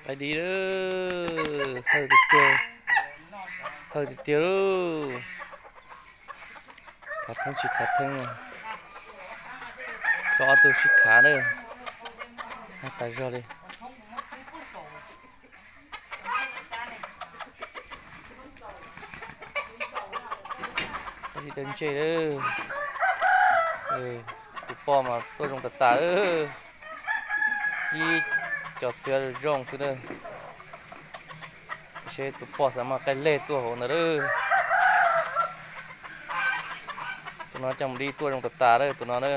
Qaib dib lawm, hawj tiag tiag, hawj tiag tiag lauj. Khav theeb tsis khav theeb, tso ob tug sib khav na, tas zog li. Qaib dib dawb ntseg lawm. Tus poj mas tuaj zoo tas tas lawm. Ib co xiav zoo xwb na. Seb tus poj xav mas qaij leg tuaj hauv ntawd lawm. Tus no coj mus dib tuaj zoo tas tas lawm tus no na.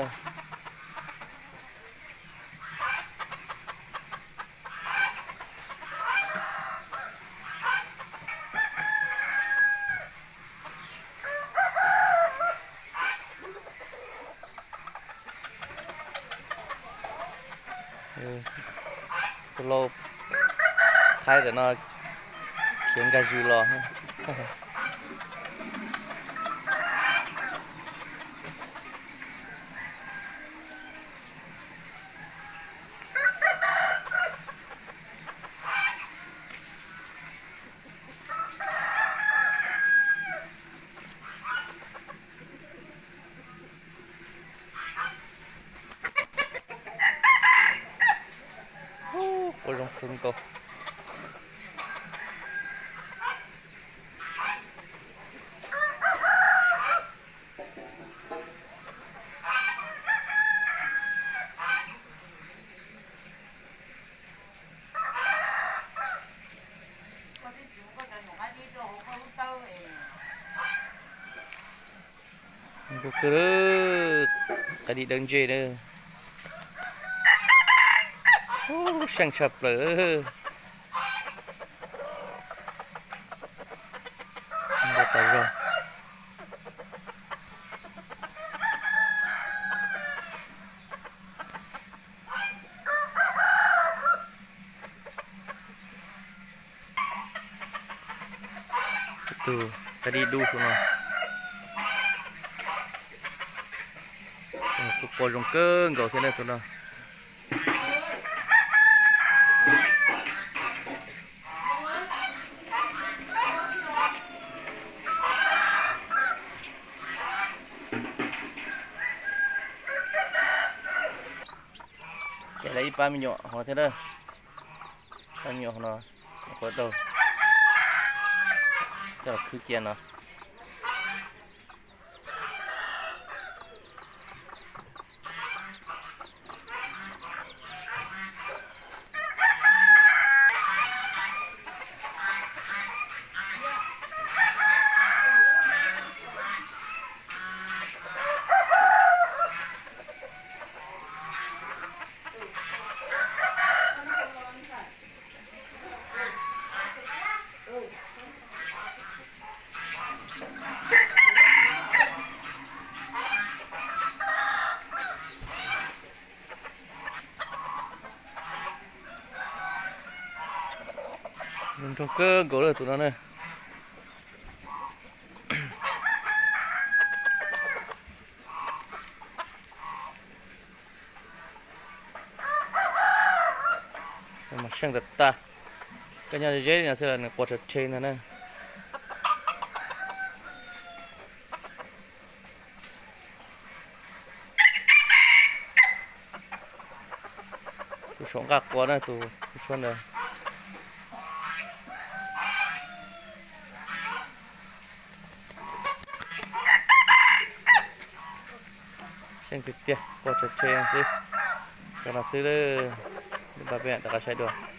Tus lau Thaib ntawm no khiav nkag zus los. Ua zoo xwb nkaus. Nkaus kawg, qaib dib dawb ntseg na. Seej tshaj plaws. Nkaus tas zog. Tus qaib dib dub tus no, kuj pom zoo kawg nkaus thiab na tus no. Ces lawv ib pab me nyuam hov thiab na, pab me nyuam hov no, qhuav tau coj los khwb cia no. Nrog kawg nkaus lawm tus no na. Mas seej tas tas, koj nyob ze li no xwb los nws quaj rhe rhe ntag na. Tus saum nqaj quaj na, tus suab ntawd. Seej tiag tiag, quaj rhe rhe xwb. Cov no xwb, peb rov qab saib dua.